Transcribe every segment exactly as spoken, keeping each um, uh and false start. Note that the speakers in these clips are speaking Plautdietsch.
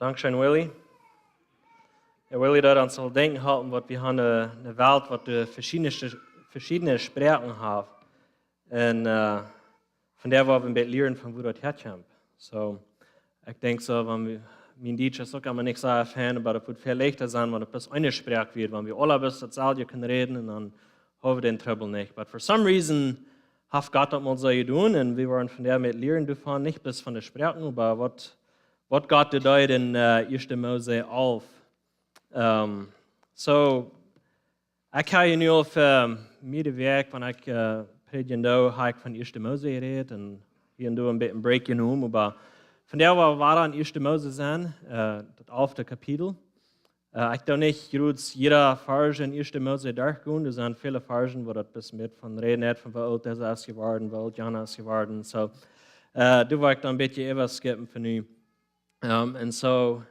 Dankscheen, Willy. Jo, Willy deed ons aul denkjen halpen, waut wie haben, eene, eene Welt, waut de veschiedne, veschiedne Sproaken haft. Un äh, von doa woa wie een bät lieren von wua daut häakjemt. So, ekj denkj soo, wan wie, mien Dietsch es uk emma nich soo fein, oba daut wudd väl leichta sennen, wan et bloos eene Sproak wia, wan wie aule bloos daut selwje kunnen räden un dan haben wie dän Trubbel nich. But for some reason haft Gott daut mol soo jedonen un wie woaren von doa met lieren doavon, nich bloos von de Sproaken, oba waut, waut Gott deed en äh, Ieeschte Mose alf. Ähm, so, ekj hab je nu aul fa miere Wäakj, wan ekj äh, prädjen doo, hab ekj von Ieeschte Mose jerät un hia un doa een bät een Break jenomen, oba von doa woa wie wada en Ieeschte Mose sennen, äh, daut alfte Kapitel. Äh, ekj doo nich jrods jieda Varsch en Ieeschte Mose derchgonen. Doa sent väle Varschen, wua daut bloos met von räden deit, von woo oolt hee es jeworden, woo oolt Jona es jeworden. So, äh, doa woa ekj dan een bät äwaskippen fa nu. Ähm, un so,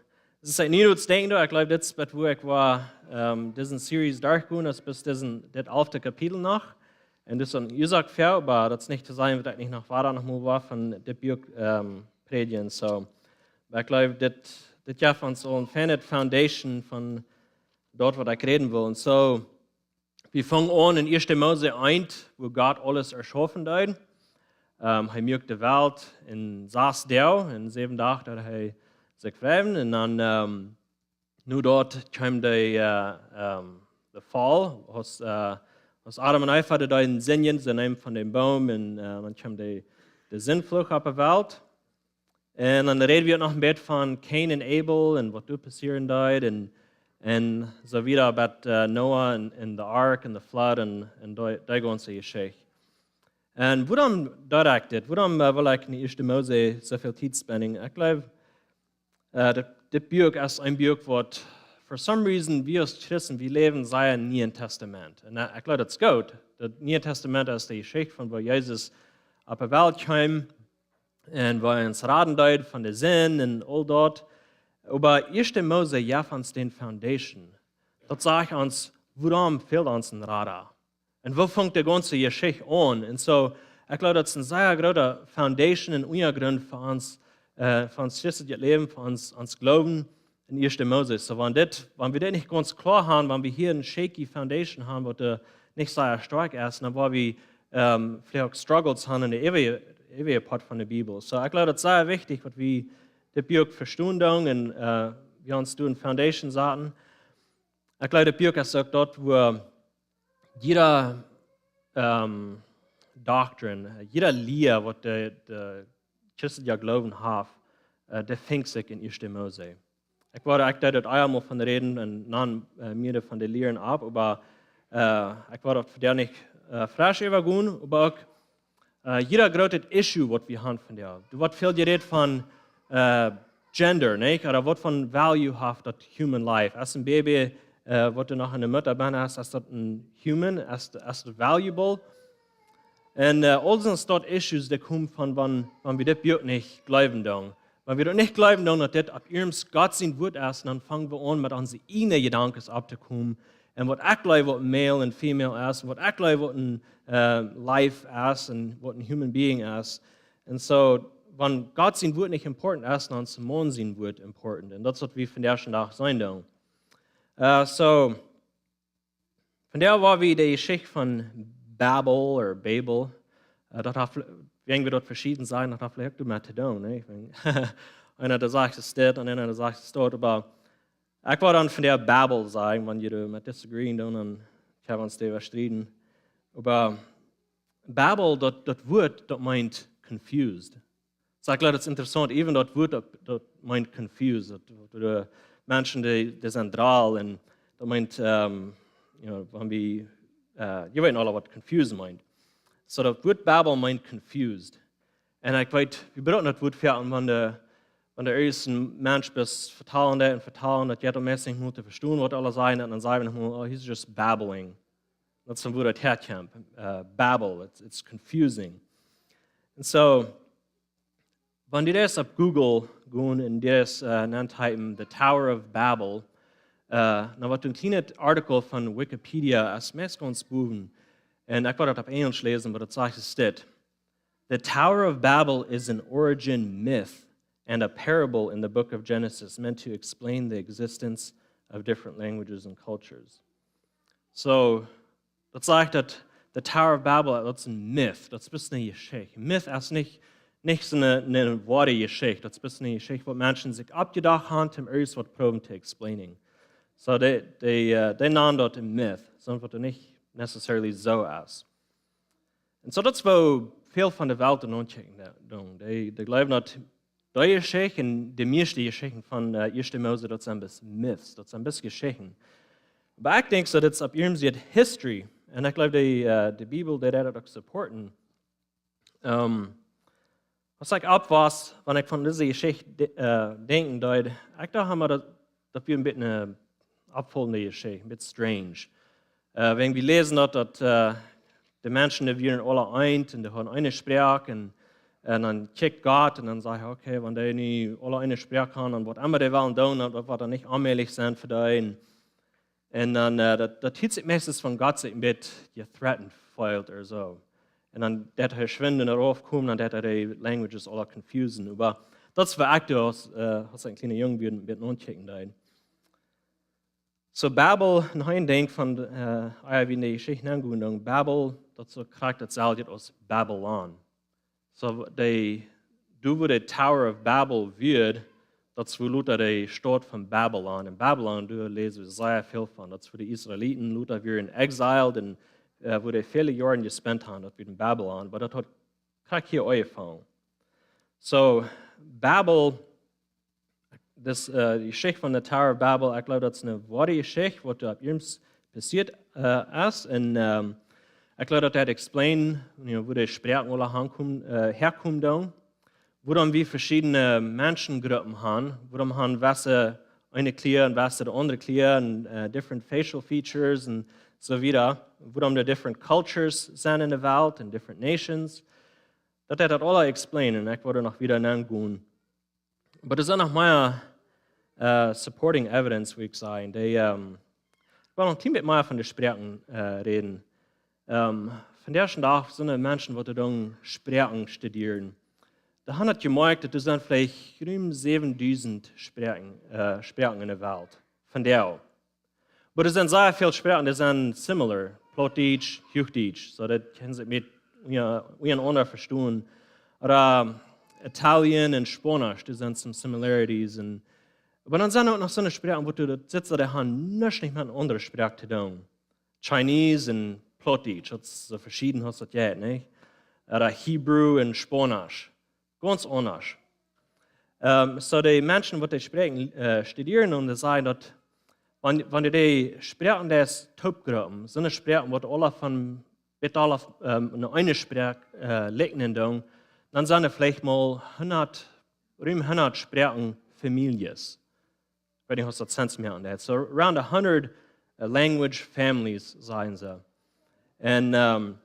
daut es nich nodwenjlich, ekj jleew, dit es waut wua ekj woa ähm, dise Series derchgonen, daut es bloos dise, dit alfte Kapitel noch. Un daut es eene Uasoak fa, oba daut es nich to sajen, daut ekj nich noch wada noch mol woa von dit Buak ähm, prädjen. So, oba ekj jleew, dit, dit jeft ons aul eene feine Foundation von daut, waut ekj räden well. Un so, wie fungen aun en Ieeschte Mose eent, wua Gott aules erschaufen deed. Ähm, hee muak de Welt en sas Doag, en säwen Doag deed hee sikj friejen. Un dan ähm, nu daut kjeem de, äh, ähm, de Faul, aus, äh, aus Adam un Eva deeden sindjen, see neemen von dän Boom un äh, dan kjeem de, de Sindfluch opp de Welt. Un dan räden wie noch een bät von Kain un Abel un waut doa passieren deed un, un so wieda bat äh, Noah un, un de Ark un de Flood un, un dee, dee gaunze Jeschicht. Un wuarom deed ekj dit? Wuarom äh, well ekj en Ieeschte Mose soo väl Tiet spenden? Ekj jleew, äh, dit, dit Buak es een Buak, waut, for some reason, wie aus Christen, wie läwen sea em Nieen Tastament. Un äh, ekj jleew, daut es goot. Daut Niee Tastament es de Jeschicht von woo Jesus opp de Welt kjeem un woo hee ons raden deed von de Sind un aul daut. Oba Ieeschte Mose jeft ons dän Foundation. Daut sajcht ons, wuarom fält ons een Rada? Un woo funk de gaunze Jeschicht aun? Un so, ekj jleew, daut es een sea groota Foundation un Unjagrunt fa ons, äh, fa ons christeljet Läwen, fa ons, ons Gloowen en Ieeschte Mose. So, wan dit, wan wie dit nich gaunz kloa haben, wan wie hia eene shaky Foundation haben, waut äh, nich sea stoakj es, dan woa wie ähm, veleicht uk Struggles haben en de äwaje, äwaje Poat von de Bibel. So, ekj jleew, daut es sea wichtich, daut wie dit Buak vestonen doonen un äh, wie ons doa eene Foundation saten. Ekj jleew, dit Buak es uk daut, wua jieda ähm, Doctrine, äh, jieda Lia, waut de, de christelja Gloowen haft, äh, dee finjt sikj en Ieeschte Mose. Ekj woa, ekj deed daut eemol von räden un dan äh, mea von de Lieren opp, oba äh, ekj woa daut vondoag nich äh, fresch äwagonen, oba uk äh, jieda grootet Issue, waut wie haben vondoag. Doa woat väl jerät von äh, Gender, nich? Ooda waut fa Value haft daut human life? Es een Baby, äh, waut doa noch en de Mutta bennen es, es daut een human, es, es daut valuable? Un äh, aul sent daut issues, dee komen von, wan, wan wie dit Buak nich jleewen doonen. Wan wie daut nich jleewen doonen, daut dit opp ieescht Gott sien Wuat es, dan fang wie aun met onse ieejne Jedanken opptokomen. Un waut ekj jleew, waut male un female es, un waut ekj jleew, waut een äh, life es un waut een human being es. Un so, wan Gott sien Wuat nich important es, dan es Maun sien Wuat important. Un daut es, waut wie vondoag dän Dach seenen doonen. Äh, so, vondoag woa wie de Jeschicht von Babel ooda Babel. Äh, daut haft, wie daut veschieden sajen, daut haft veleicht uk doamet to doonen, nä? Ekj meen, eena dee sajcht, es dit, un eena dee sajcht, es daut, oba ekj woa dan vondoag Babel sajen, wan jie doa met disagreeen doonen, dan kjenn wie ons doaräwa strieden. Oba Babel, daut, daut Wuat, daut meent confused. So, ekj jleew, daut es interessaunt, even daut Wuat, daut, daut meent confused. Daut, daut de Menschen, dee, dee sent drol un daut meent, ähm, you know, wan wie, äh, jie weeten aula, waut confused meent. So, daut Wuat Babel meent confused. Un ekj weet, wie brucken daut Wuat fa, wan de, wan de ieeschte Mensch bloos vetalen deit un vetalen, daut jeit om meist nich mol to vestonen, waut aule sajen, un dan sajen wie noch mol, "Oh, he's just babbling." Daut es dan, wua daut häakjemt. Äh, babble, it's, it's confusing. Un so, wan jie daut opp Google gonen un daut äh, entypen The Tower of Babel, äh, dan woat een kjlienet Artikel von Wikipedia, es meist gaunz bowen. Un ekj woa daut opp Enjelsch läsen, oba daut sajcht, es dit: "The Tower of Babel is an origin myth and a parable in the book of Genesis meant to explain the existence of different languages and cultures. So, daut sajcht daut the Tower of Babel, daut es een Myth, daut es bloos eene Jeschicht. Myth es nich, nich soo eene, eene woare Jeschicht, daut es bloos eene Jeschicht, waut Menschen sikj oppjedocht haben, om irjent waut proowen to explaining. So, dee, dee, äh, dee nanen daut een Myth, sonst waut nich necessarily soo es. Un so daut es woo väl von de Welt en aunchecken doonen. Dee, dee jleewen daut dee Jeschicht un de mieeschte Jeschichten von, äh, Ieeschte Mose, daut sent bloos Myths, daut sent bloos Jeschichten. Oba ekj denkj soo, daut es opp irjent Sied history. Un ekj jleew, dee, äh, de Bibel, dee deit daut uk supporten. Ähm, aus ekj opp wia, wan ekj von dise Jeschicht de-, äh, denkjen deed, ekj docht emma, daut, daut wia een bät eene oppfollende Jeschicht, een bät strange. Äh, wan wie läsen daut, daut, äh, de Menschen, dee wieren aule eent un dee hauden eene Sproak un, un dan kjikjt Gott un dan sajcht hee, okay, wan dee nu aule eene Sproak haben, dan waut emma dee wellen doonen, daut woat dan nich onmäajlich sennen fa dee. Un, un dan, äh, daut, daut hilt sikj meistens von Gott sikj een bät gethreatened feelt ooda soo. Un dan daut hee schwind doa rauf kjemt, dan daut hee de languages aule confusen. Oba daut es waut ekj doa aus, äh, aus een kjliena Jung wia, een bät aunchecken deed. So Babel, noch een Dinkj von, äh, ea wie en de Jeschicht aungonen, Babel, daut es soo krakjt daut selwje aus Babylon. So dee, doa wua de Tower of Babel wia, daut es wua lota de Staut von Babylon. Un Babylon, doa läsen wie sea väl von. Daut es wua de Israeliten lota wieren exiled un, äh, wua dee väle Joaren jespent haben, daut wia en Babylon. Oba daut haft krakjt hia aunjefongen. So, Babel, daut, äh, de Jeschicht von de Tower of Babel, ekj jleew, daut es eene woare Jeschicht, waut doa opp irjent passieet, äh, es. Un, ähm, ekj jleew, daut deit explain, you know, wua de Sproaken aule hankomen, äh, häakomen doonen. Wuarom wie veschiedne Menschengruppen haben, wuarom haben wesse eene Kolorie un wesse de aundre Kolorie un, äh, different facial features un soo wieda. Wuarom doa different cultures sent en de Welt un different nations. Daut deit daut aule explainen. Ekj woa noch wieda aungonen. Oba doa sent noch mea, äh, supporting evidence, wudd ekj sajen. Dee, ähm, ekj well noch een kjlien bät mea von de Sproaken, äh, räden. Ähm, vondoag dän Dach sent doa Menschen, waut doa Sproaken studieren. Dee haben daut jemoakjt, daut doa sent veleicht rom säwendusent Sproaken, äh, Sproaken en de Welt. Vondoag. Oba doa sent sea väl Sproaken, dee sent similar. Plautdietsch, Huachdietsch. So, daut kjennen see met, jo, wie een aundret vestonen. Ooda Italian un Spaunisch, doa sent some similarities. Un, oba dan sent uk noch soone Sproaken, wua du daut sitst, daut dee haben nuscht nich met eene aundre Sproak to doonen. Chinese un Plautdietsch, daut es soo veschieden aus daut jeit, nich? Ooda Hebrew un Spaunisch. Gaunz aundasch. Ähm, so dee Menschen, waut dee Sproaken, äh, studieren, un dee sajen daut, wan, wan dee Sproaken, dee es toopgruppen, soone Sproaken, waut aule von, met aule, ähm, eene, eene Sproak, äh, likjnen doonen, dan sent doa veleicht mol hundat, rom hundat Sproaken Famieljes. Ekj weet nich, aus daut sense moaken deit. So around a hundred, uh, language families, sajen see. Un, ähm,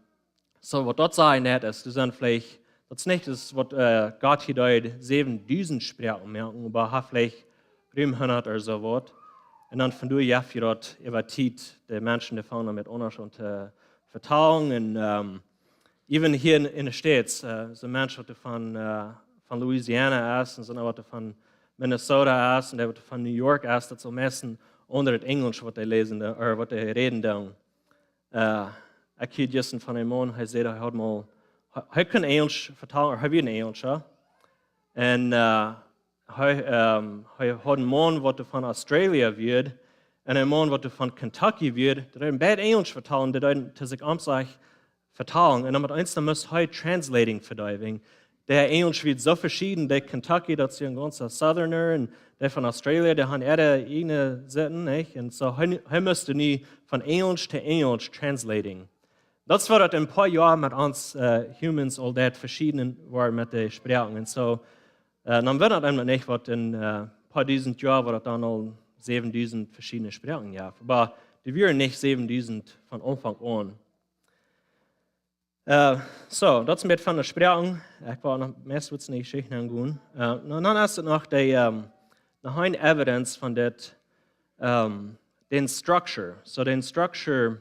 so waut daut sajen deit, es, doa sent veleicht, daut es nich daut waut, äh, Gott hia deed, säwendusent Sproaken moaken, oba haft veleicht rom hundat ooda soo waut. Un dan vondoag jeft daut äwa Tiet, de Menschen, dee fangen met aundasch aun to vetalen. Un, ähm, even hia en, en de States, äh, soone Menschen, waut von, äh, von Louisiana es, un soone, waut von Minnesota es, un dee, waut von New York es, daut es meist een aundret Enjlisch, waut dee läsen, ooda waut dee räden doonen. Äh, ekj hieed jistren von een Maun, hee säd, hee haud mol, hee, hee kunn Enjlisch vetalen, ooda hee wia een Enjlischa. Un, äh, hee, ähm, hee haud een Maun, waut von Australia wia, un een Maun, waut von Kentucky wia, dee deeden beid Enjlisch vetalen, dee deeden to sikj aun sikj vetalen. Un dan met eent, dan must hee translating fa dee, wäajen dee Enjlisch wia soo veschieden, dee Kentucky, daut es een gaunza Southerner, un dee von Australia, dee haben äare ieejne Sitten, nich? Un so hee, hee must nu von Enjlisch to Enjlisch translating. Daut es waut daut een poa Joa met ons, äh, humans aul daut veschieden wia met de Sproaken. Un so, äh, dan weet daut eena nich, waut en, äh, poa dusent Joa, waut daut dan aul säwendusent veschiedne Sproaken jeef. Oba dee wieren nich säwendusent von Aunfank aun. Äh, so, daut es een bät von de Sproaken. Ekj well noch meist waut en de Jeschicht aungonen. Äh, nu, dan es doa noch de, ähm, noch een evidence von dit, ähm, dän structure. So, dän structure,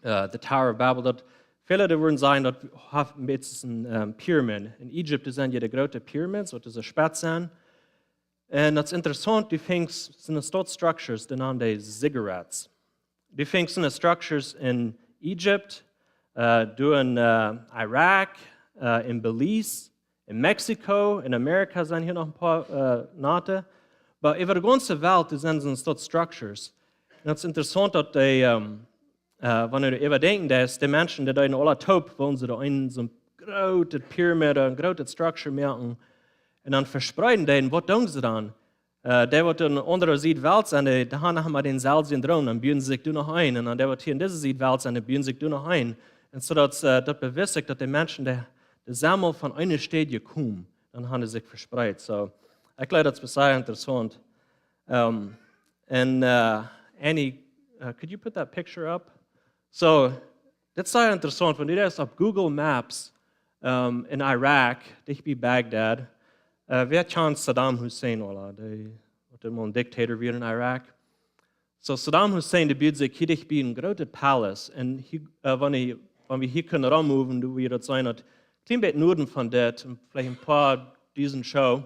äh, the Tower of Babel, daut, Väle, dee wudden sajen, daut haft een bät een, ähm, Pyramid. En Ägipten sent je de groote Pyramids, waut dise spetz sent. Un daut es interessaunt, du finjst soone Staut structures, dee nanen dee ziggurats. Du finjst soone structures en Ägipten, äh, du en, äh, Irak, äh, en Belize, en Mexiko, en Amerika sent hia noch een poa, äh, nate. Oba äwa de gaunze Welt, dee sent soone Staut structures. Un daut es interessaunt, daut dee, ähm, äh, wan du doaräwa denkjen deist, de Menschen, dee deeden aula toop, wullen see doa een soon grootet Pyramid, een grootet structure moaken. Un dan vespreeden dee, un waut doonen see dan? Äh, dee waut aun de aundre Sied Welt sent, dee, dee haben noch mau dänselwjen Droom, dan buen see sikj doa noch een. Un dan dee waut hia aun dise Sied Welt sent, dee buen sikj doa noch een. Un soo daut, äh, daut bewist sikj, daut de Menschen, dee, dee sent mau von eene Städ jekomen, dan haben see sikj vespreet. Soo, ekj jleew, daut es sea interessaunt. Um, and, uh, Annie, uh, could you put that picture up? So, daut es sea interessaunt, wan du deist opp Google Maps, um, en Irak, dicht bie Bagdad, uh, wäa kjant Saddam Hussein aula, dee, waut emol een dictator wia en Irak. So, Saddam Hussein, dee bud sikj hia dicht bie een grootet Palace, un hia, uh, wan hee, wan wie hia kunnen rommoven, dan wudd daut sennen, daut kjlien bät Nuaden von dit, un veleicht een poa dusent Schoo,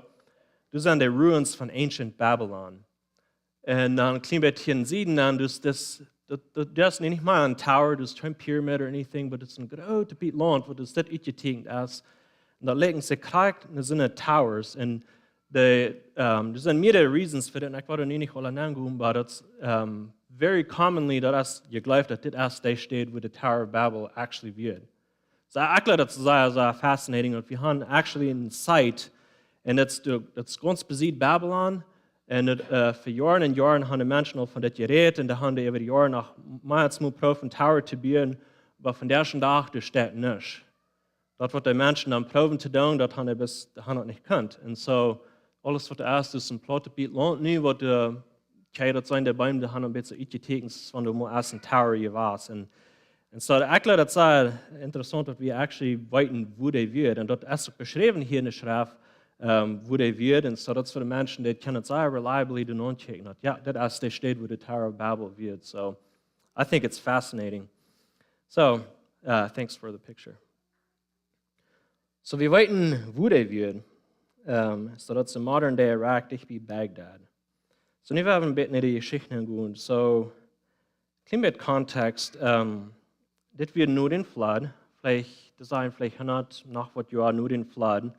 doa sent de ruins von ancient Babylon. Un dan een kjlien bät hia em Sieden, dan, dus, dus, daut, daut, daut es nich mea een tower, daut es kjeen pyramid or anything, oba daut es een grootet Biet Launt, waut dus dit utjeteekjent es. Un daut lijkjt sikj krakjt no soone towers. Un de, um, doa sent mearere reasons fa dit, un ekj well doa nu nich aula nengonen, oba daut es, um, very commonly, daut es jejleeft, daut dit es de Städ, wua de Tower of Babel actually wia. So, ekj jleew, daut es sea, sea fascinating, daut wie haben actually een site, un daut es, daut es gaunz besied Babylon, un daut, äh, fa Joaren un Joaren haben de Menschen aul von dit jerät, un dee haben äwa de Joaren noch meist mau proowt een tower to buen, oba vondoag dän Dach, doa steit nuscht. Daut waut de Menschen dan proowen to doonen, daut haben dee bat, dee haben daut nich kunt. Un soo, aules waut doa es, es een plaut Biet Launt nu, waut de, kje, daut sent de Beem, dee haben een bät utjeteekjent, wan doa mol es een tower jewast. Un, un soo, ekj jleew, daut es sea interessaunt, daut wie actually weeten, wua dee wia. Un daut es uk beschräwen hia en de Schreft, um, wua dee wia. Un soo, daut es fa de Menschen, dee kjennen daut sea reliably doa nochecken. Daut, jo, daut es de Städ, wua de Tower of Babel wia. So, I think it's fascinating. So, uh, thanks for the picture. So, wie weeten, wua dee wia. Um, so, daut es en modern day Irak, dicht bie Bagdad. So, nu woa wie een bät no de Jeschicht gonen. So, kjlien bät Kontext. Um, dit wia no dän Flood. Veleicht, daut sent veleicht hundat noch waut Joa no dän Flood.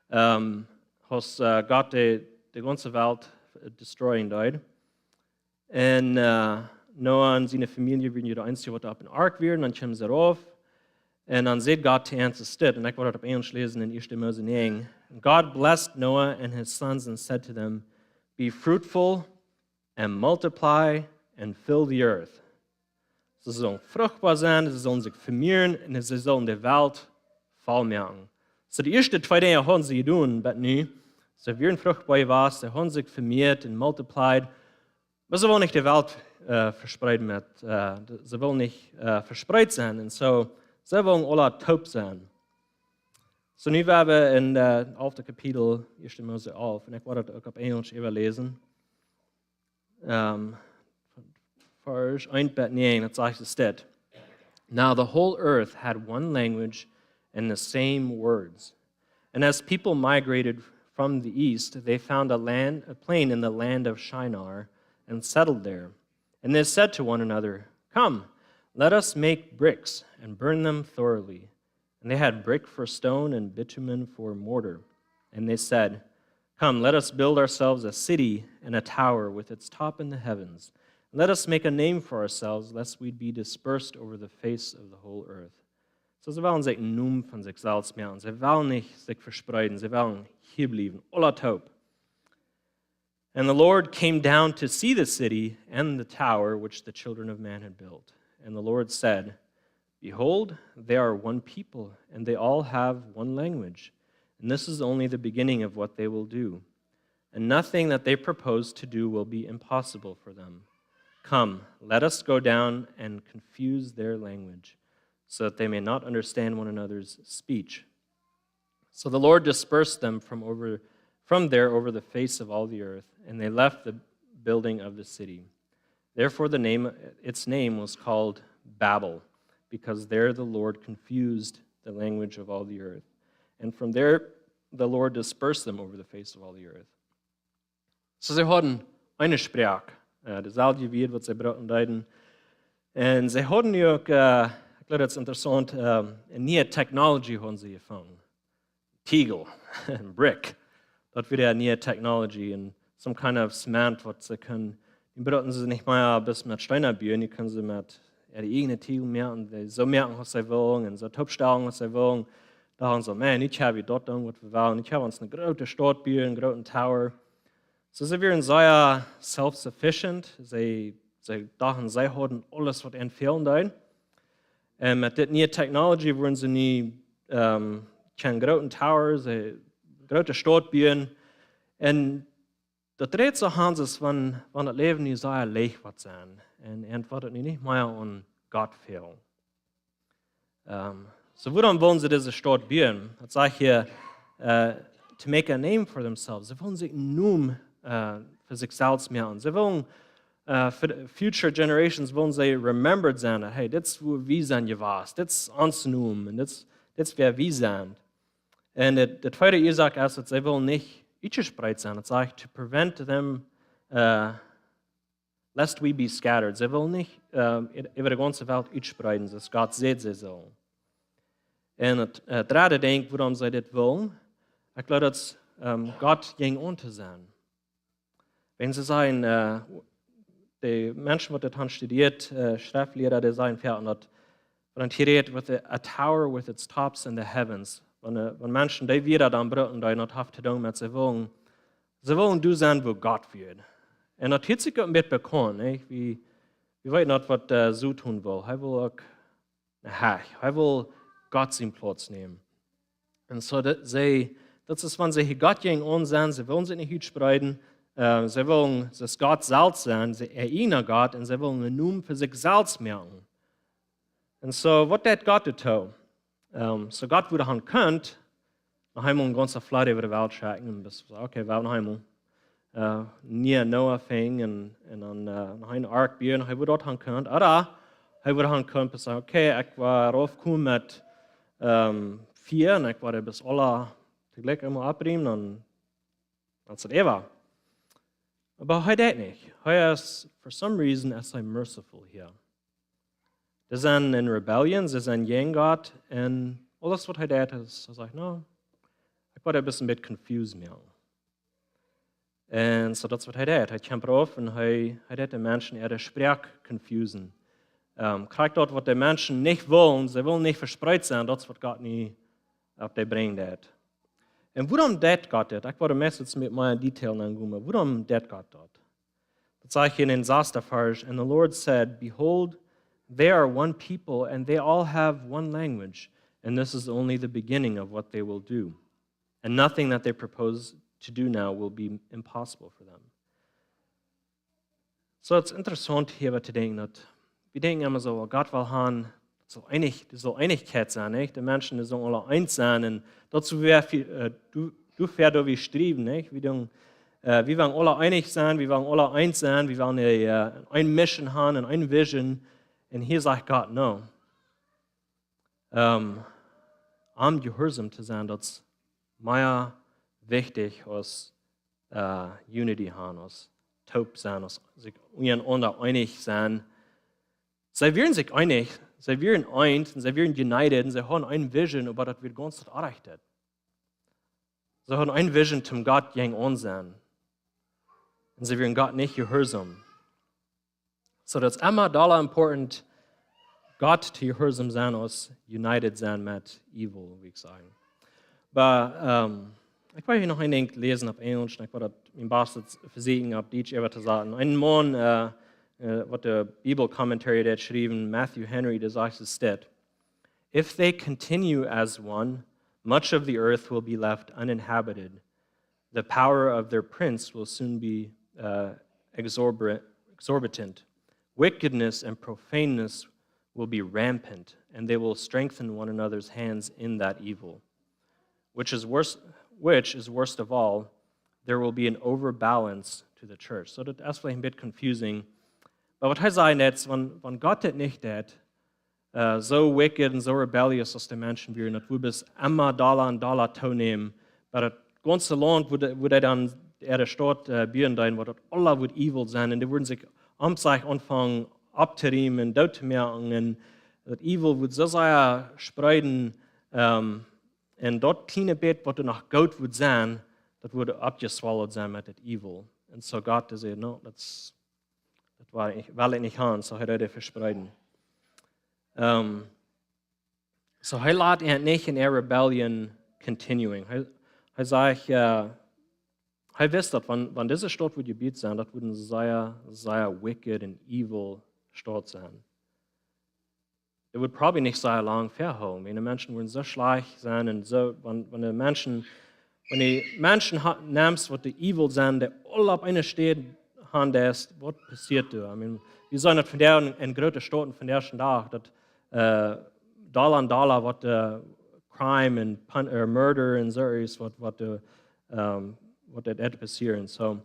Um, aus, äh, Gott de, de gaunze Welt, äh, destroyen deed. Un, äh, Noah un siene Famielje wieren je de eensje, waut opp een Ark wieren, dan kjeemen see rauf. Un dan säd Gott to an, es dit, un ekj woa daut opp Enjelsch läsen en Ieeschte Mose näajen. "And God blessed Noah and his sons and said to them, 'Be fruitful and multiply and fill the earth.'" See sullen fruchtboa sennen, see sullen sikj vemieren un see sullen de Welt voll moaken. So, de ieeschte twee Dinja haben see jedonen, bat nu. See wieren fruchtboa jewast, see haben sikj vemieet un multiplied. Oba see wullen nich de Welt, äh, vespreeden met, äh, de-, see wullen nich, äh, vespreet sennen. Un soo, see wullen aula toop sennen. So, nu woa wie en, äh, alfte Kapitel, Ieeschte Mose alf, un ekj woa daut uk opp Enjelsch äwaläsen. Um, Varsch eent bat näajen, daut sajcht es dit. "Now the whole earth had one language and the same words. And as people migrated from the east, they found a land, a plain in the land of Shinar, and settled there. And they said to one another, 'Come, let us make bricks and burn them thoroughly.' And they had brick for stone and bitumen for mortar. And they said, 'Come, let us build ourselves a city and a tower with its top in the heavens. And let us make a name for ourselves, lest we be dispersed over the face of the whole earth.'" So, see wellen sikj een Nomen von sikj selfst moaken. See wellen nich sikj vespreeden. See wellen hia bliewen. Aula toop. "And the Lord came down to see the city and the tower which the children of man had built. And the Lord said, 'Behold, they are one people, and they all have one language. And this is only the beginning of what they will do. And nothing that they propose to do will be impossible for them. Come, let us go down and confuse their language, so that they may not understand one another's speech.' So the Lord dispersed them from over, from there over the face of all the earth, and they left the building of the city. Therefore the name, its name was called Babel, because there the Lord confused the language of all the earth. And from there the Lord dispersed them over the face of all the earth. So, see hauden eene Sproak, äh, deeselwje Wieed, waut see brucken deeden. Un see hauden nu uk, äh, ekj jleew, daut es interessaunt, ähm, eene niee Technology hauden see jefungen. Tiegel, een Brick. Daut wia de niee Technology un some kind of cement, waut see kunnen, dee bruckten see nich mea bloos met Steena buen, dee kunnen see met äare ieejne Tiegel moaken, dee soo moaken aus see wullen un soo toopstalen aus see wullen. Dochten see, Maun, nu kjenn wie daut doonen, waut wie wellen. Nu kjenn wie ons eene groote Staut buen, eenen grooten tower. So, see wieren sea self-sufficient. See, see dochten, see hauden aules, waut an fälen deed. Un met dit niee Technology wudden see nu, ähm, kjennen groote towers, eene groote Staut buen. Un daut dreid sikj soo, es wan, wan daut Läwen nu sea leicht woat sennen. Un, un woat daut nu nich mea aun Gott fälen. Ähm, so, wuarom wullen see dise Staut buen? Daut sajcht hia, äh, to make a name for themselves. See wullen sikj eenen Nomen, äh, fa sikj selfst moaken. See wullen, äh, fa de future generations wullen see remembered sennen. Hey, dit es woo wie sent jewast. Dit es ons Nomen. Un dit es, dit es wäa wie sent. Un de, de tweede Uasoak es, daut see wullen nich utjespreet sennen. Daut sajcht, to prevent them, äh, lest we be scattered. See wullen nich, ähm, äw-, äwa de gaunze Welt utspreeden, soo aus Gott säd, see sullen. Un daut, äh, dredde Dinkj, wuarom see dit wullen, ekj jleew, daut, ähm, Gott jinkj aun to sennen. Wan see sajen, äh, de Menschen, waut dit han studieet, äh, Schreftliera, dee sajen, jo, un daut, wan et hia rät, with a, a tower with its tops in the heavens. Wan, äh, wan Menschen dee Wieed dan brucken, dee daut haft to doonen met see wullen, see wullen doa sennen, wua Gott wia. Un daut hieet sikj uk een bät bekaunt, nä? Wie, wie weeten daut, waut, äh, Soton wull. Hee wull uk ne Hecht. Hee wull Gott sienen Plauz nämen. Un so, daut see, daut es, wan see hia Gott jinkj aun sennen, see wullen sikj nich utspreeden, äh, see wullen, see es Gott selfst sennen, see äa ieejna Gott, un see wullen eenen Nomen fa sikj selfst moaken. Un so, waut deed Gott doatoo? Ähm, so Gott wudd han kunt, noch eemol een gaunzen Flood äwa de Welt schekjen un bloos sajen, okay, wie haben noch eemol, äh, niee Noah finjen un, un dan, äh, noch eene Ark buen, hee wudd daut han kunt. Ooda hee wudd han kunt sajen, okay, ekj woa raufkomen met, ähm, Fia un ekj woa dee bloos aula toojlikj emol opriemen un dan es et äwa. Oba hee deed nich. Hee es, for some reason, es hee merciful hia. See sent en rebellion, see sent jäajen Gott, un aules waut hee deed es, hee sajcht, no, ekj woa dee bloos een bät confused moaken. Un so daut es waut hee deed. Hee kjeem rauf un hee, hee deed de Menschen äare Sproak confusen. Ähm, krakjt daut waut de Menschen nich wullen, see wullen nich vespreet sennen, daut es waut Gott nu opp dee brinjen deed. Un wuarom deed Gott dit? Ekj woa meist met mea Detail aunkomen. Wuarom deed Gott daut? Daut sajcht hia en dän sasten Varsch, "And the Lord said, Behold, they are one people, and they all have one language, and this is only the beginning of what they will do. And nothing that they propose to do now will be impossible for them." So, daut es interessaunt hia waut to denkjen, daut wie denkjen emma soo, well, Gott well han, daut saul eenich, doa saul Eenichkjeit sennen, nich? De Menschen, dee sellen aula eent sennen, un daut es woo wie, äh, du, du fäa doa wie striewen, nich? Wie doonen, äh, wie wellen aula eenich sennen, wie wellen aula eent sennen, wie wellen, äh, eene Mission han un eene Vision. Un hia sajcht Gott, no. Ähm, om jehuarsom to sennen, daut es mea wichtich aus, äh, Unity han, aus toop sennen, aus sikj unjarenaunda eenich sennen. See wieren sikj eenich, see wieren eent, un see wieren united, un see hauden eene Vision, oba daut wia gaunz daut Orrajchte. See hauden eene Vision toom Gott jäajen aun sennen. Un see wieren Gott nich jehuarsom. So, daut es emma dolla important, Gott to jehuarsom sennen aus united sennen met evil, well ekj sajen. Oba, ähm, ekj well hia noch een Dinkj läsen opp Enjelsch, un ekj well daut mien bastet vesieekjen opp Dietsch äwa to saten. Een Maun, äh, äh, waut de Bibel Commentary deed schriewen, Matthew Henry, dee sajcht es dit: "If they continue as one, much of the earth will be left uninhabited. The power of their prince will soon be, uh, exorbi-, exorbitant. Wickedness and profaneness will be rampant, and they will strengthen one another's hands in that evil. Which is worse, which is worst of all, there will be an overbalance to the church." So daut es veleicht een bät confusing. Oba waut hee sajcht, daut es, wan, wan Gott daut nich deed, äh, soo wicked un soo rebellious aus de Menschen wieren. Daut wudd bloos emma dolla un dolla toonämen. Oba daut gaunze Launt, wua dee, wua dee dan äare Staut, äh, buen deeden, wua daut aula wudd evil sennen. Un dee wudden sikj om sikj aunfangen opptorieemen un doot to moaken. Un daut evil wudd soo sea spreeden, ähm, un daut kjliene bät, waut doa noch goot wudd sennen, daut wudd oppjeswallowed sennen met daut evil. Un soo Gott säd: "No, daut, daut well ekj nich, well ekj nich haben." Soo hee deed et vespreeden. Ähm, soo hee leet an nich en äare rebellion continuing. Hee, hee säd, äh, hee wist daut, wan, wan dise Staut wudd jebut sennen, daut wudd eene sea, sea wicked un evil Staut sennen. Daut wudd probably nich sea lang vehoolen, wan de Menschen wudden soo schlajcht sennen un soo, wan, wan de Menschen, wan de Menschen ha-, nemt, waut dee evil sent, dee aula opp eene Städ haben, daut, waut passieet doa? I mean, wie seenen daut vondoag en, en groote Städ vondoag dän Dach, daut, äh, dolla un dolla woat, äh, crime un pun-, äh, murder un soo irjent waut, waut, äh, ähm, waut daut, daut passieren. Soo,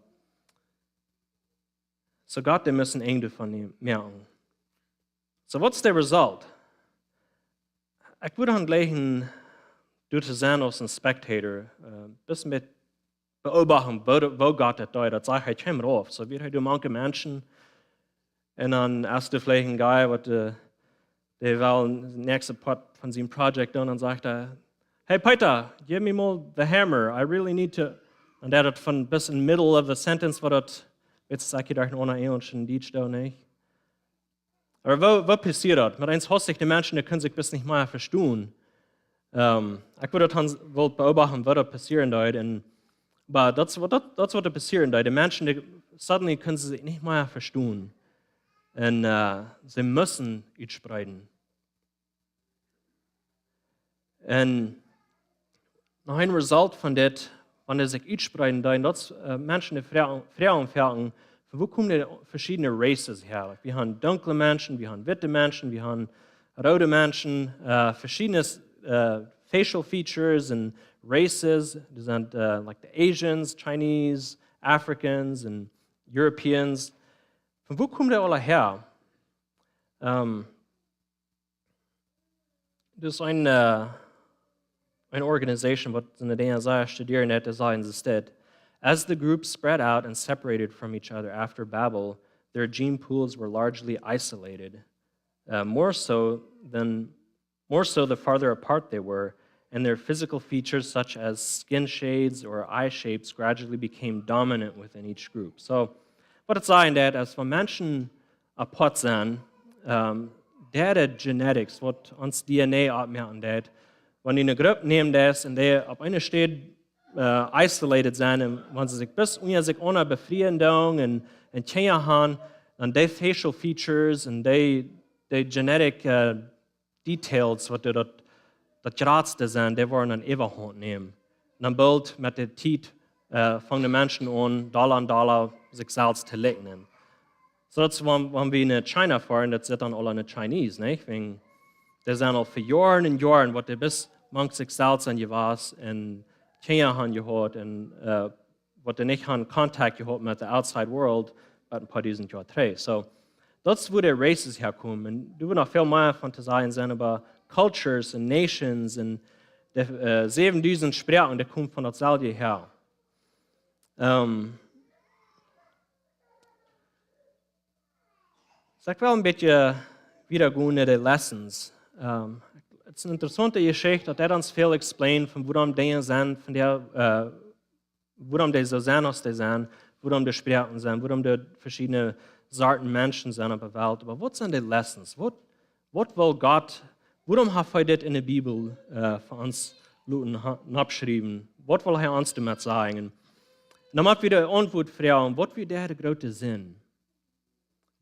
soo Gott, dee mott een Enj doavon nämen, moaken. Soo, waut es de result? Ekj wudd aunjlikjen, doa to sennen aus een spectator, äh, bloos met beobachten, woo, woo Gott daut deed. Daut sach ekj hia rauf. Soo wia hee doa mank de Menschen. Un dan es doa veleicht een guy, waut, äh, dee well daut näakjste Poat von sien Project doonen, dan sajcht hee: "Hey Peter, give me more the hammer. I really need to." Un dee haud daut von bloos in the middle of a sentence, waut daut, weetst, ekj hia doa een Enjlisch un Dietsch doonen, nä? Oba woo, woo passieet daut? Met eens haud sikj de Menschen, dee kunnen sikj bloos nich mea vestonen. Ähm, ekj wudd daut dan wellen beobachten, waut doa passieren deed. Un, oba daut es waut, daut, daut es waut doa passieren deed. De Menschen, dee, suddenly kunnen see sikj nich mea vestonen. Un, äh, see musten utspreeden. Un noch een result von dit, wan dee sikj utspreeden deeden, daut es, äh, Menschen dee froagen, froagen, froagen, von wua komen dee veschiedne races häa? Like, wie haben dunkle Menschen, wie haben witte Menschen, wie haben roode Menschen, äh, veschiedne, äh, facial features un races. Dee sent, äh, like the Asians, Chinese, Africans un Europeans. Von wua komen dee aula häa? Ähm, Doa es een, äh, een organization, waut soone Dinja sea studieren, daut es een Staat. As the groups spread out and separated from each other after Babel, their gene pools were largely isolated, uh, more so than, more so the farther apart they were, and their physical features such as skin shades or eye shapes gradually became dominant within each group. So, waut daut sajcht, daut es, wan Menschen apart sent, ähm, dee, dee genetics, waut ons D N A oppmoaken deit, wan du eene Grupp nämen deist un dee opp eene Städ, äh, isolated sent un wan see sikj bloos unja sikj aundre befrieen doonen un, un Kjinja haben, dan dee facial features un dee, dee genetic, äh, details, waut doa daut, daut jratste sent, dee woaren dan Äwahaunt nämen. Un dan boolt met de Tiet, äh, fangen de Menschen aun, dolla un dolla sikj selfst to likjnen. Soo daut es, wan, wan wie no China foaren, daut sent dan aule Chinese, nä? Wäajen, dee sent aul fa Joaren un Joaren, waut dee bloos mank sikj selfst sent jewast un Kjinja haben jehaut un, äh, waut dee nich haben Kontakt jehaut met the outside world, bat een poa dusent Joa trigj. Soo, daut es wua de races häakomen. Un doa woat noch väl mea von to sajen sennen äwa cultures un nations un de, äh, säwendusent Sproaken, dee komen von daut selwje häa. Ähm, Soo ekj well een bät wieda gonen no de lessons. Ähm, et es eene interessaunte Jeschicht, daut daut ons väl explain von wuarom Dinja sent, von dee, äh, wuarom dee soo sent aus dee sent, wuarom dee Sproaken sent, wuarom doa veschiedne Sorten Menschen sent opp de Welt. Oba waut sent de lessons? Waut, waut well Gott, wuarom haft hee dit en de Bibel, äh, fa ons loten ha-, oppschriewen? Waut well hee ons doamet sajen? Un dan mott wie de Auntwuat froagen, waut wia de groote Senn?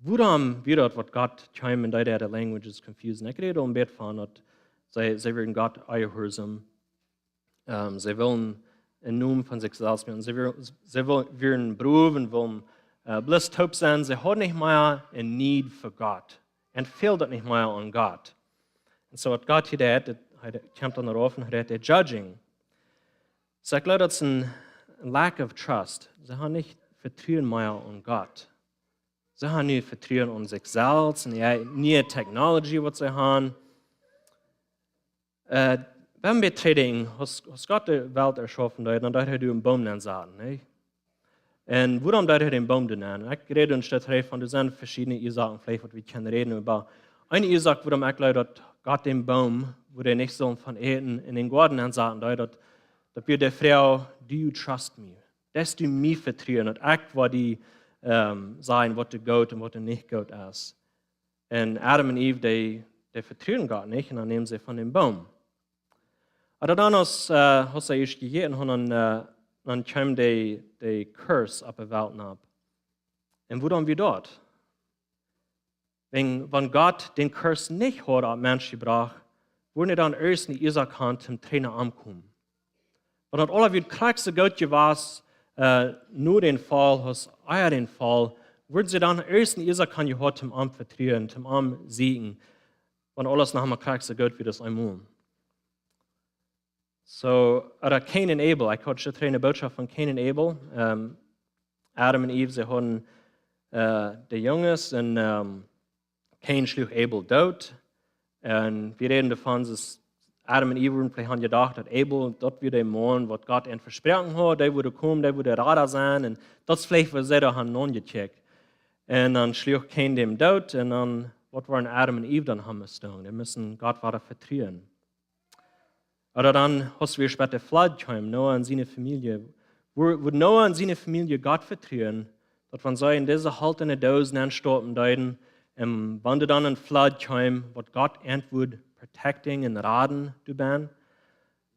Wuarom wia daut, waut Gott kjeem un deed de languages confuse? Un ekj räd aul een bät von daut see, see wieren Gott onjehuarsaum. Ähm, see wullen een Nomen von sikj selfst moaken. See wieren, see wul-, wieren brow un wullen, äh, bloos toop sennen. See hauden nich mea een need fa Gott. Un fäld daut nich mea aun Gott. Un soo waut Gott hia deed, daut, hee kjemt dan doarauf un hee deed de judging. Soo ekj jleew, daut es een lack of trust. See haben nich Vetruen mea aun Gott. See haben nu Vetruen aun sikj selfst un de niee Technologie, waut see haben. Äh, wan wie trigj denkjen, aus, aus Gott de Welt erschaufen deed, dan deed hee doa eenen Boom nensaten, nä? Un wuarom deed hee dän Boom doa nenn? Ekj räd een Stoot trigj von, doa sent veschiedne Uasoaken, veleicht waut wie kjennen räden äwa. Eene Uasoak, wuarom ekj jleew, daut Gott dän Boom, wua dee nich sullen von äten, en dän Goaden nensaten deed, daut, daut wia de Froag: "Do you trust me?" Deist du mie vetruen, daut ekj woa die, ähm, sajen, waut doa goot un waut doa nich goot es? Un Adam un Eve, dee, dee vetrueden Gott nich, un dan nämen see von dän Boom. Oba dan, aus, äh, aus see ieescht jejäten hauden, dan, äh, dan kjeem de, de Curse opp de Welt nopp. Un wuarom wia daut? Wan, wan Gott dän Curse nich haud opp Mensch jebrocht, wudden see dan ieescht nich ieescht kjennen toom Trena aunkomen. Wan daut aules wia krakjt soo goot jewast, äh, no dän Faul, aus ea dän Faul, wudden see dan ieescht nich ieescht kjennen jehaut toom am vetruen, toom am sieekjen, wan aules noch mau krakjt soo goot wia aus eemol. So, oba Kain un Abel, ekj haud schon eene Bootschoft von Kain un Abel. Ähm, Adam un Eve, see hauden, äh, de Junges un, ähm, Kain schluach Abel doot. Un wie räden doavon, daut Adam un Eve wudden veleicht haben jedocht, daut Abel, daut wia de Maun, waut Gott an vesproaken haud, dee wudd komen, dee wudd Rada sennen. Un daut es veleicht, waut see doa haben aunjekjikjt. Un dan schluach Kain dän doot. Un dan, waut wudden Adam un Eve dan haben musst doonen? Dee musten Gott wada vetruen. Oba dan, aus wie späta Flood kjeemen, Noah un siene Famielje, woo, woo Noah un siene Famielje Gott vetruen, daut wan see en dise holtne Doos nenn stoppen deeden, un wan doa dan een Flood kjeem, waut Gott an wudd protecting un raden doabie.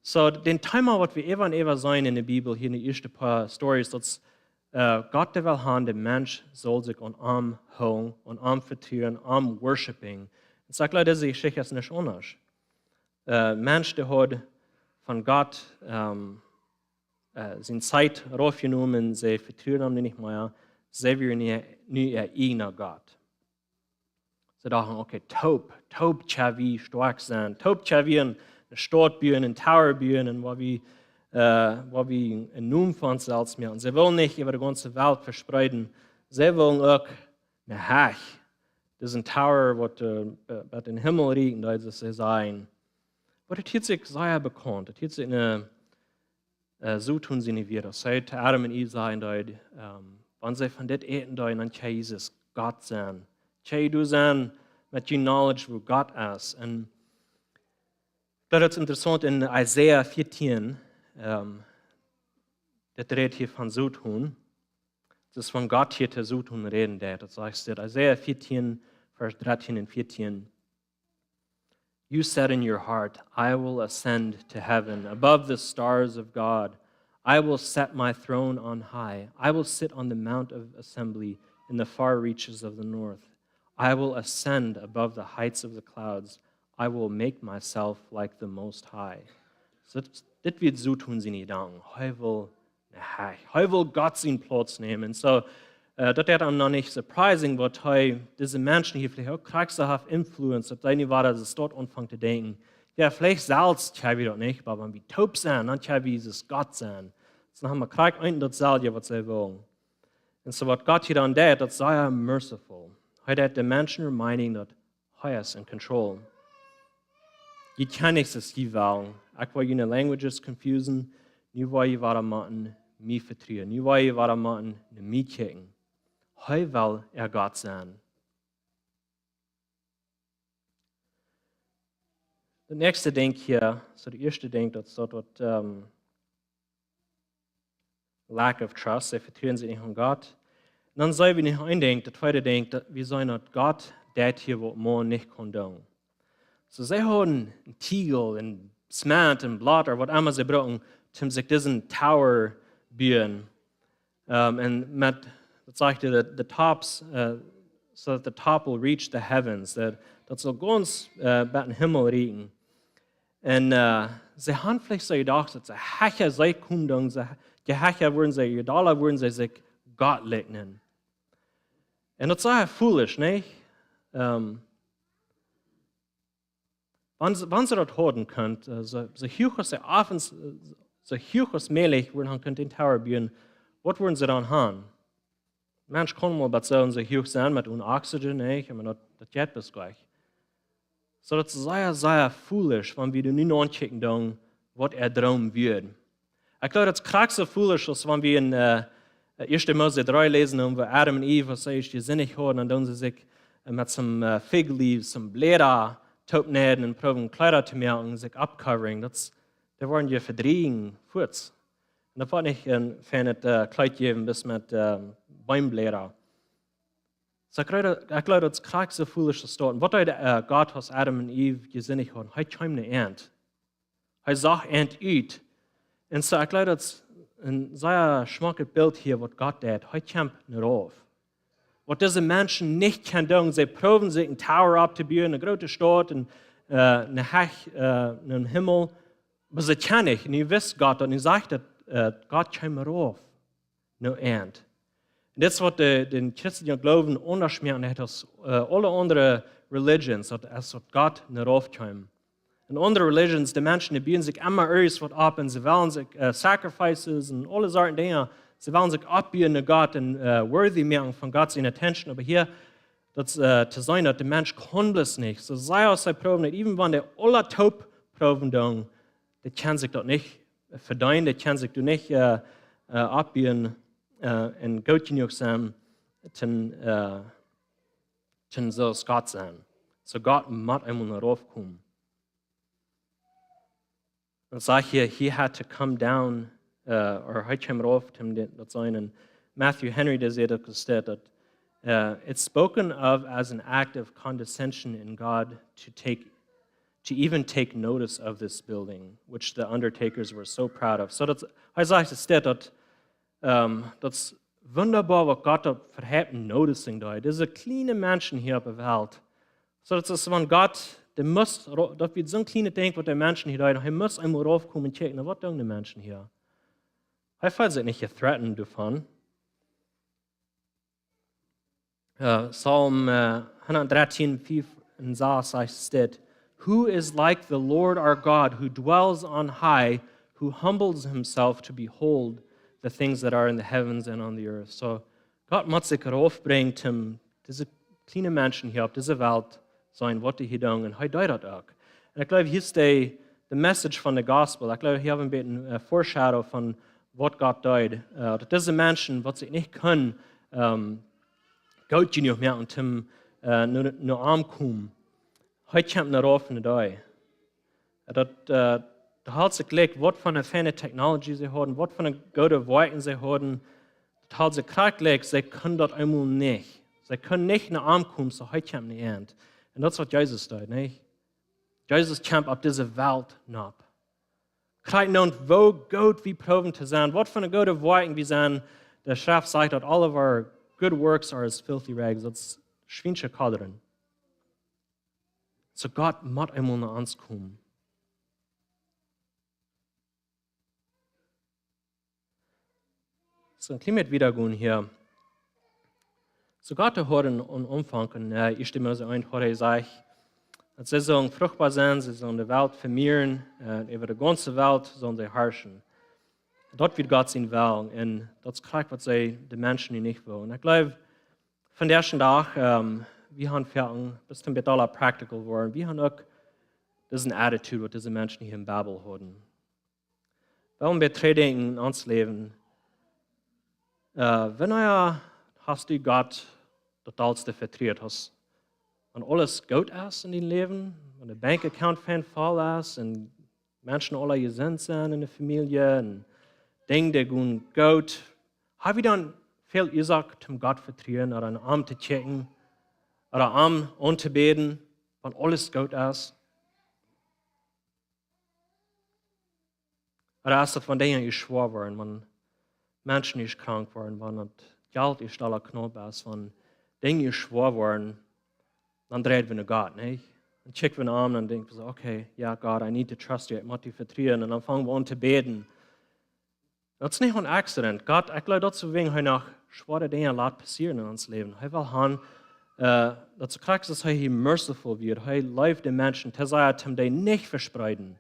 So, dän Thema, waut wie äwa un äwa seenen en de Bibel, hia en de ieeschte poa Stories, daut es, äh, Gott, dee well haben, de Mensch saul sikj aun am hoolen, aun am vetruen, am worshipen. Un soo, ekj jleew, dise Jeschicht es nich aundasch. Äh, Mensch, dee haud von Gott, ähm, äh, siene Tiet raufjenomen, see vetruden am nich mea, see wieren nu, nu äa eejna Gott. See dochten: "Okay, toop, toop kjenn wie stoakj sennen, toop kjenn wie eene, eene Staut buen, een Tower buen, un woa wie, äh, woa wie eenen Nomen fa ons selfst moaken." See wullen nich äwa de gaunze Welt vespreeden, see wullen uk ne Hecht, disen Tower, waut, äh, bat, bat en Himmel rieekjen deed, soo to sajen. Oba daut hieet sikj sea bekaunt. Daut hieet sikj no, äh, Soton siene Wieed. Aus hee to Adam un Eve säd, daut, ähm, wan see von dit äten deeden, dan kjenn jie soo aus Gott sennen. Kjenn jie doa sennen met june knowledge, woo Gott es. Un daut es interessaunt, en Jesaja vieetieen, ähm, daut rät hia von Soton. Daut es von Gott hia to Soton räden deed. Daut sajcht hia, Jesaja vieetieen, Varsch dartieen un vieetieen. "You said in your heart, 'I will ascend to heaven, above the stars of God. I will set my throne on high. I will sit on the mount of assembly in the far reaches of the north. I will ascend above the heights of the clouds. I will make myself like the Most High.'" So, dit, dit wia Soton siene Jedanken. Hee well ne Hecht. Hee well Gott sienen Plauz nämen. Un soo, äh, daut es am noch nich surprising, waut hee dise Menschen hia veleicht uk krakjt soo haft influenced, daut see nu wada soo aunfangen to denkjen: "Jo, veleicht selfst kjenn wie daut nich, oba wan wie toop sennen, dan kjenn wie soo aus Gott sennen." Daut es noch mau krakjt eent un daut selwje, waut see wullen. Un soo, waut Gott hia dan deed, daut es sea merciful. Hee deed de Menschen reminding, daut hee es in control. Jie kjennen nich soo aus jie wellen. Ekj well june languages confusen. Nu woa jie wada motten mie vetruen. Nu woa jie wada motten no mie kjikjen. Hee well äa Gott sennen. Daut näakjste Dinkj hia, soo daut ieeschte Dinkj, daut es daut, waut, ähm, lack of trust, see vetruen sikj nich aun Gott. Un dan seenen wie noch een Dinkj, daut tweede Dinkj, daut wie seenen, daut Gott deit hia, waut Maun nich kaun doonen. So, see hauden een Tiegel un Zement un Blaut, ooda waut emma see bruckten, om sikj disen Tower buen. Ähm, un met, daut sajcht hia, the, the tops, äh, so that the top will reach the heavens. Daut, daut saul gaunz, äh, bat em Himmel rieekjen. Un, äh, see haben veleicht soo jedocht, daut je hecha see komen deeden, see, je hecha wudden see, je dolla wudden see sikj Gott likjnen. Un daut es foolish, nich? Ähm, wan see, wan see daut haben kunnen, äh, soo, soo huach aus see opp, äh, soo huach aus mäajlich wudden haben kunnen dän Tower buen, waut wudden see dan haben? Mensch kaun mol bat soo un soo huach sennen met een Oxygen, nä? Oba daut, daut jeit bloos jlikj. Soo daut es sea, sea foolish, wan wie nu aunchecken dan, waut äa Droom wia. Ekj jleew, daut es krakjt soo foolish, aus wan wie en, äh, äh, Ieeschte Mose dree läsen, wua Adam un Eva, aus see jesindicht hauden, un dan see sikj, äh, met soon, äh, fig leaves, soon Bläda toopneiden un proowen Kjleeda to moaken, sikj upcovering. Daut es, dee worden je vedrieejen, fuaz. Un daut woat nich een feinet, äh, Kjleet jäwen, bloos met, ähm, Boombläda. Soo, ekj jleew, ekj jleew, daut es krakjt soo foolish aus daut. Un waut deed, äh, Gott, aus Adam un Eva jesindicht hauden? Hee kjeem no an. Hee sach an ut. Un soo, ekj jleew, daut es een sea schmocket Bilt hia, waut Gott deed. Hee kjemt no rauf. Waut dise Menschen nich kjennen doonen, see proowen sikj een tower opptobuen, eene groote Staut, un, äh, eene Hecht, äh, een Himmel. Oba see kjennen nich. Un nu wist Gott daut, un nu sajcht daut, äh, Gott kjeem rauf no an. Un dit es, waut de, dän christeljen Gloowen aundasch moakt aus, äh, aule aundre religions, daut es, waut Gott no rauf kjeem. En aundre religions, de Menschen, dee buen sikj emma irjent waut opp un see wellen sikj, äh, sacrifices un aule Sorten Dinja, see wellen sikj oppbuen no Gott un, äh, worthy moaken von Gott siene attention. Oba hia, daut, äh, to seenen, daut de Mensch kaun bloos nich. Soo sea aus see proowen, even wan dee aula toop proowen doonen, dee kjennen sikj daut nich vedeenen, dee kjennen sikj doa nich, äh, äh, oppbuen, äh, un goot jenuach sennen, toom, äh, toom soo aus Gott sennen. Soo Gott mott eemol no rauf komen. Un sajcht hia, he had to come down, äh, or hee kjeem rauf, toom dit, daut sajcht en Matthew Henry, dee sajcht daut, daut, äh, it's spoken of as an act of condescension in God to take, to even take notice of this building, which the undertakers were so proud of. Soo daut, hee sajcht, et steit daut, ähm, daut es wundaboa, waut Gott doa fa haft noticing doa. Dise kjliene Menschen hia opp de Welt. Soo daut es, wan Gott, dee must, daut wia soon kjlienet Dinkj, waut de Menschen hia deeden, hee must eemol raufkomen un kjikjen, na, waut doonen de Menschen hia? Hee feelt sikj nich gethreatened doavon. Äh, Psalm, äh, hundatdrettieen, fief un sas sajcht dit: "Who is like the Lord our God, who dwells on high, who humbles himself to behold the things that are in the heavens and on the earth?" Soo, Gott mott sikj raufbrinjen, om dise kjliene Menschen hia opp dise Welt seenen, waut dee hia doonen. Un hee deed daut uk. Un ekj jleew, hia es de, de message von de gospel. Ekj jleew, hia hab wie een bät een, äh, foreshadow von waut Gott deed. Äh, daut dise Menschen, waut sikj nich kunnen, ähm, goot jenuach moaken, om, äh, no, no am komen, hee kjemt no rauf no dee. Daut, äh, daut haft sikj jlikj, waut fa eene feine technology see hauden, waut fa goode Woakjen see hauden, daut haft sikj krakjt jlikj, see kunnen daut eemol nich. See kunnen nich no am komen, soo hee kjemt no an. Un daut es, waut Jesus deed, nich? Jesus kjemt opp dise Welt nopp. Krakjt nu, woo goot wie proowen to sennen, waut fa goode Woakjen wie sennen, de Schreft sajcht daut all of our good works are as filthy rags. Daut es schwiensche Kodren. Soo Gott mott eemol no ons komen. Soo, een kjlien bät wieda gonen hia. Soo Gott haud en, en Aunfank, un, äh, Ieeschte Mose eent haud hee jesajcht, daut see sullen fruchtboa sennen, see sullen de Welt vemieren, äh, äwa de gaunze Welt sullen see harschen. Daut wia Gott sien Wellen, un daut es krakjt, waut see, de Menschen, nu nich wellen. Un ekj jleew, vondoag dän Dach, ähm, wie haben foaken, daut es een bät aula practical worden, wie haben uk dise attitude, waut dise Menschen hia en Babel hauden. Well wie trigj denkjen aun ons Läwen. Äh, wanea hast du Gott daut dollste vetrut? Hast, wan aules goot es en dien Läwen, wan de bank account fein voll es un Menschen aula jesunt sent en de Famielje un Dinja, dee gonen goot, hab wie dan väl Uasoak, om Gott vetruen, ooda aun am to kjikjen, ooda am auntobäden, wan aules goot es? Ooda es daut, wan Dinja ieescht schwoa woaren, wan Menschen ieescht krank woaren, wan daut Jelt ieescht aula knaup es, wan Dinja ieescht schwoa woaren, dan dreien wie no Gott, nich? Dan kjikjen wie no am, dan denkjen wie soo: "Okay, jo, God, I need to trust you, ekj mott die vetruen." Un dan fangen wie aun to bäden. Daut es nich een accident. Gott, ekj jleew, daut es wäajen hee noch schwoare Dinja lat passieren en ons Läwen. Hee well han, äh, daut soo krakjt aus hee hia merciful wia, hee leeft de Menschen, to sajen, om dee nich vespreeden.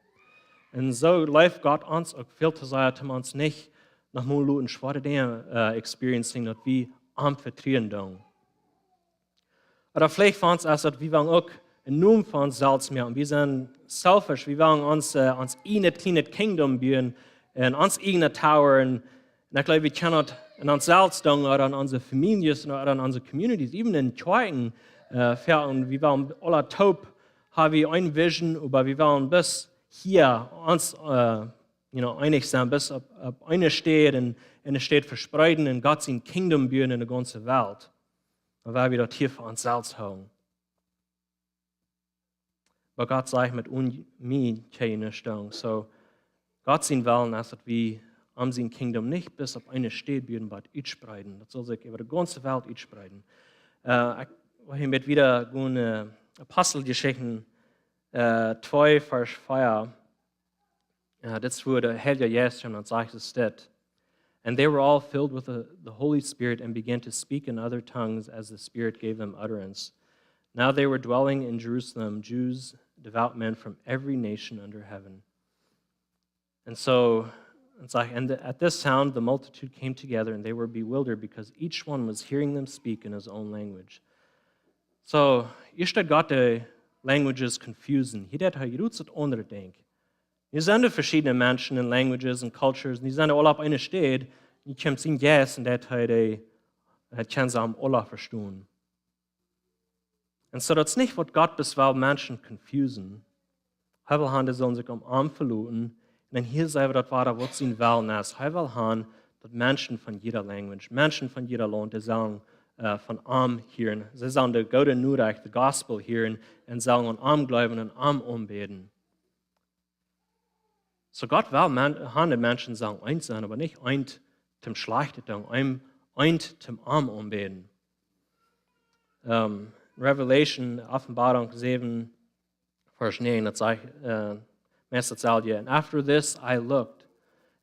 Un soo leeft Gott ons uk väl to sajen, om ons nich noch mol loten schwoare Dinja, äh, experiencing, daut wie am vetruen doonen. Ooda veleicht fa ons es daut, wie wellen uk een Nomen fa ons selfst moaken. Wie sent selfish, wie wellen ons, äh, ons ieejnet kjlienet kingdom buen un ons ieejne tower. Un, un ekj jleew, wie kjennen daut en ons selfst doonen ooda en onse Famieljes ooda en onse communities, even en Kjoakjen, äh, fa, un wie wellen aula toop, ha wie eene Vision, oba wie wellen bloos hia ons, äh, you know, eenich sennen, bloos opp, opp eene Städ un, un eene Städ vespreeden un Gott sien kingdom buen en de gaunze Welt. Dan woa wie daut hia fa ons selfst hoolen. Oba Gott sajcht, met un mie kjenn jie nuscht doonen. So, Gott sien Wellen es daut wie am sien kingdom nich bloos opp eene Städ buen, oba utspreeden. Daut saul sikj äwa de gaunze Welt utspreeden. Äh, ekj well hia met wieda gonen, äh, Aposteljeschichten, äh, twee, Varsch vea. Äh, dit es wua de Heilje Jeist kjemt un sajcht, es dit. And they were all filled with the, the Holy Spirit and began to speak in other tongues as the Spirit gave them utterance. Now they were dwelling in Jerusalem, Jews, devout men from every nation under heaven. And so, and so, and at this sound, the multitude came together, and they were bewildered because each one was hearing them speak in his own language. So, hia steit Gott de languages confusen. Hia deit hee jrods daut aundre denkjen. Hia sent veschiedne Menschen un languages un cultures, un dee sent aula opp eene Städ, un hia kjemt sien Jeist un deit hee dee, hee kjennen see am aula vestonen. Un so daut es nich waut Gott bloos well Menschen confusen. Hee well han, dee sullen sikj opp am veloten. Un dan hia seen wie daut wada waut sien Wellen es. Hee well han, daut Menschen von jieda language, Menschen von jieda Launt, dee sellen, äh, von am hieren. See sellen de goode Norecht, the gospel hieren, un sellen aun am jleewen un am aunbäden. So Gott well men-, han, de Menschen sellen eent sennen, oba nich eent toom Schlajchtet doonen, eent, eent toom am aunbäden. Ähm, Revelation, Openboarunk säwen, Varsch näajen, daut sajcht, äh, meist daut selwje. And after this I looked,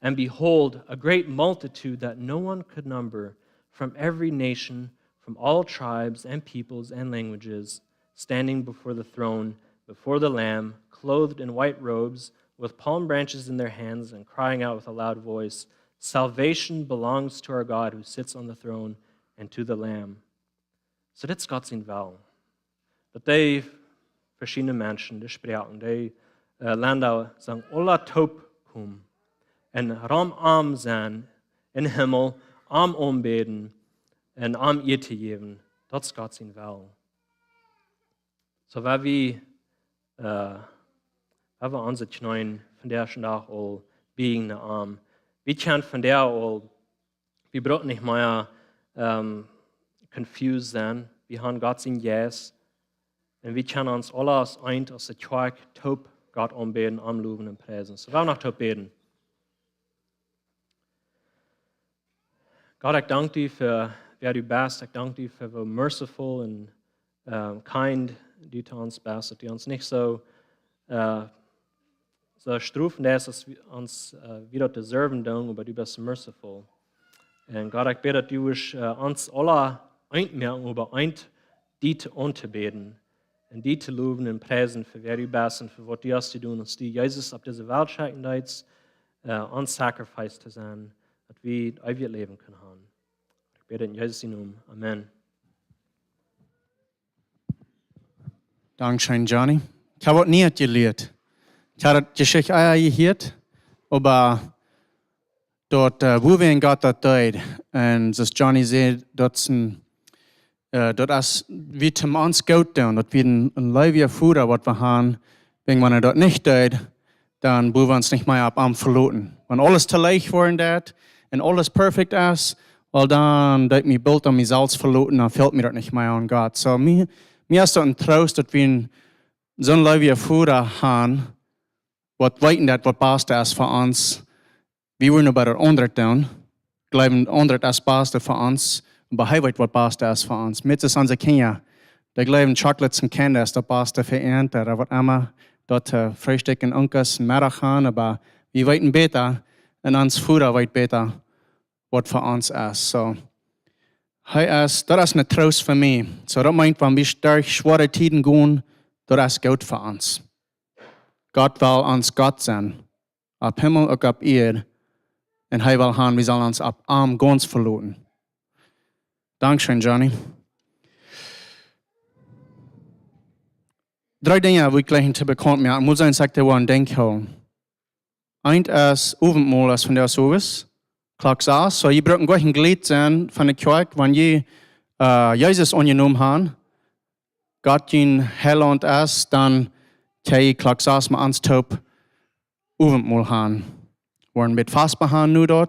and behold, a great multitude that no one could number, from every nation, from all tribes and peoples and languages, standing before the throne, before the Lamb, clothed in white robes, with palm branches in their hands, and crying out with a loud voice, "Salvation belongs to our God who sits on the throne and to the Lamb." So dit es Gott sien Wellen. Daut dee veschiedne Menschen, dee Sproaken, dee, äh, Lenda sellen aula toop komen un rom am sennen em Himmel, am aunbäden un am Ea jäwen. Daut es Gott sien Wellen. So woa wie, äh, woa wie onse Kjnees vondoag dän Dach aul bieejen no am. Wie kjennen vondoag aul, wie brucken nich mea, ähm, confused sennen. Wie han Gott sien Jeist. Un wie kjennen ons aula aus eent, aus de Kjoakj, toop Gott aunbäden, am lowen un priesen. So, woa wie noch toop bäden. Gott, ekj dank die fa wäa du best. Ekj dank die fa woo merciful un, ähm, kind du to ons best. Daut du ons nich soo, äh, soo strofen deist, aus wie, aus, äh, wie daut deserven doonen, oba du best merciful. Un Gott, ekj bäd daut du wurscht, äh, ons aula eent moaken, oba eent die to aunbäden. Un die to lowen un priesen fa wäa du best un fa waut du hast jedonen, aus du Jesus opp dise Welt schekjen deetst, äh, ons sacrifice to sennen, daut wie eewjet Läwen kjennen haben. Ekj bäd en Jesus sien Nomen. Amen. Dankscheen, Johnny. Ekj hab waut Nieet jelieet. Ekj haud de Jeschicht ea jehieet, oba daut, äh, woo wäa en Gott daut deed. Un soo aus Johnny säd, daut es een, äh, daut es, wie toom ons goot doonen, daut wie een, een leewa Voda waut wie han, wäajen wan hee daut nich deed, dan bruck wie ons nich mea opp am veloten. Wan aules too leicht woaren deit un aules perfekt es, well, dan doo ekj mie boolt opp mie selfst veloten, dan fält mie daut nich mea aun Gott. So, mie, mie es daut een Troost, daut wie een, soon leewa Voda han, waut weet daut waut baste es fa ons. Wie wudden oba daut aundre doonen, jleewen aundret es baste fa ons, oba hee weet waut baste es fa ons. Met onse Kjinja, dee jleewen chocolates un candy es daut baste fa an, ooda waut emma, daut, äh, Freestikj un Unkas un Meddach han, oba wie weeten bäta, un ons Voda weet bäta, waut fa ons es. So, hee es, daut es een Troost fa mie. So, daut meent, wan wie derch schwoare Tieden gonen, daut es goot fa ons. Gott well ons Gott sennen. Opp Himmel, uk opp Ieed. Un hee well han, wie sellen ons opp am gaunz veloten. Dankscheen, Johnny. Dree Dinja, woo ekj jlikj to bekaunt moaken, mott ekj sajen, dee woaren denkjhoolen. Eent es, Owentmol es vondoag owes, Klock sas. So, jie brucken jlikj een Jlid sennen von de Kjoakj, wan jie, äh, Jesus aunjenomen haben, Gott jun Heilaunt es, dan kjenn jie Klock sas met ons toop Owentmol haben. Woaren met Fastbehoolen nu doa.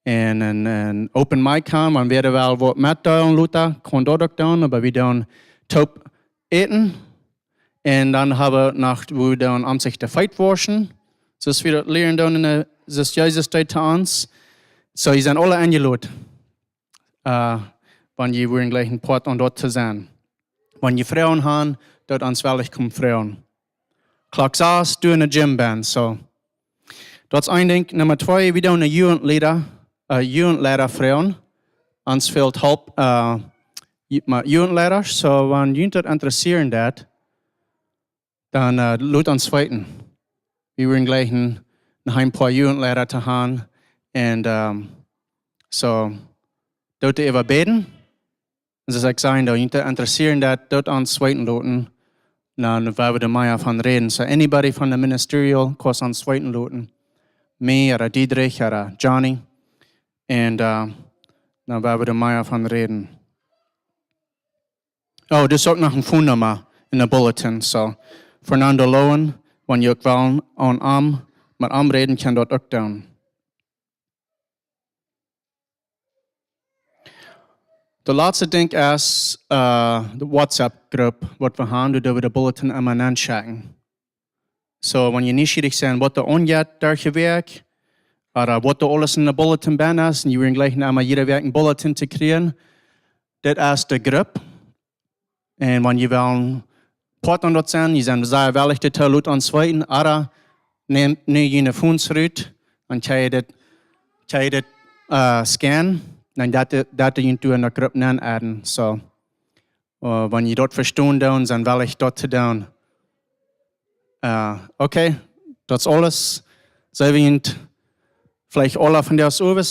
Un een, een open mic haben, wan wäa well waut metdeelen, lota, kaun daut uk doonen, oba wie doonen toop äten. Un dan hab wie noch, wie doonen aun sikj de Feet wauschen. Soo aus wie daut lieren doonen, en de, soo aus Jesus deed to ons. So, jie sent aule enjelot. Äh, wan jie woaren jlikjen een Poat aun daut to sennen. Wan jie Froagen haben, doot ons wellich komen froagen. Klock sas, doa en de gym bent, so. Daut es een Dinkj. Numma twee, wie doonen Jugendleiter, äh, Jugendleiter froagen. Ons fält Help, äh, Ju-, met Jugendleiter, so, wan junt daut interessieet, daut, dan, äh, lot ons weeten. Wie woaren jlikjen een, een Poa Jugendleiter to haben. Un, ähm, so, doot äwa bäden. Un soo aus ekj säd, daut junt daut interessieet, daut, doot ons weeten loten. Dan woa wie doa mea von räden. So, anybody from the ministerial, kaust ons weeten loten. Mie, ooda Diedrich, ooda Johnny. Un, äh, dan woa wie doa mea von räden. Oh, doa es uk noch een Phone Numma en de bulletin. So, Fernando Lowen, wan jie uk wellen aun am, met am räden, kjenn daut uk doonen. Daut latste Dinkj es, äh, de WhatsApp Grupp, waut wie haben, doa doo wie de bulletin emma nenschekjen. So, wan jie nieschierich sent, waut doa aunjeit derch de Wäakj, ooda waut doa aules en de bulletin bennen es, un jie woaren jlikjen emma jiede Wäakj een bulletin to kjrieen, dit es de Grupp. Un wan jie wellen Poat aun daut sennen, jie sent sea wellich, dit to lot ons weeten, ooda nämt nu june Phones rut, dan kjenn jie dit, kjenn jie dit, äh, scannen, dan daut, daut jie doa en de Grupp nenadden. So, äh, wan jie daut vestonen doonen, sent wellich daut to doonen. Äh, okay, daut es aules. Sent wie veleicht aule vondoag owes?